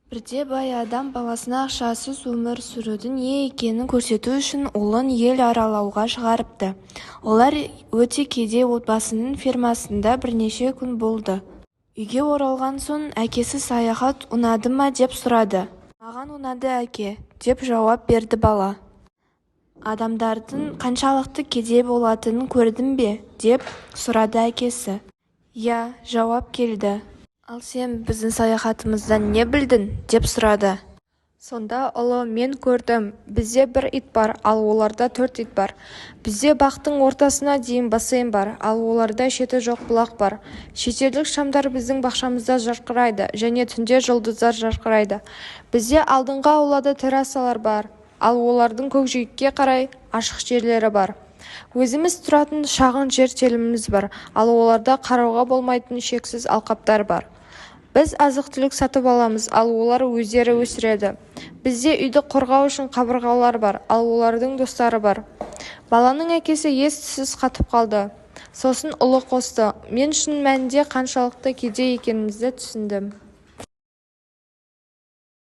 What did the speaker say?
Бірде бай адам баласына ақшасыз өмір сүрудің не екенін көрсету үшін ұлын ел аралауға шығарыпты. Олар өте кедей отбасының фермасында бірнеше күн болды. Үйге оралған соң әкесі саяхат ұнады ма деп сұрады. «Маған ұнады, әке», – деп жауап берді бала. «Адамдардың қаншалықты кедей болатынын көрдің бе?» – деп сұрады әкесі. «Иә», – жауап келді. «Ал сен біздің саяхатымыздан не білдің?» – деп сұрады. Сонда ұлы: «Мен көрдім, бізде бір ит бар, ал оларда төрт ит бар. Бізде бақтың ортасына дейін бассейн бар, ал оларда шеті жоқ бұлақ бар. Шетелдік шамдар біздің бақшамызда жарқырайды және түнде жұлдыздар жарқырайды. Бізде алдыңғы аулада террасалар бар, ал олардың көкжиекке қарай ашық жерлері бар. Өзіміз тұратын шағын жер теліміміз бар, ал оларда қарауға болмайтын шексіз алқаптар бар. Біз азық-түлік сатып аламыз, ал олар өздері өсіреді. Бізде үйді қорғау үшін қабырғалар бар, ал олардың достары бар». Баланың әкесі ес-түссіз қатып қалды. Сосын ұлы қосты: «Мен шын мәнінде қаншалықты кедей екенімізді түсіндім».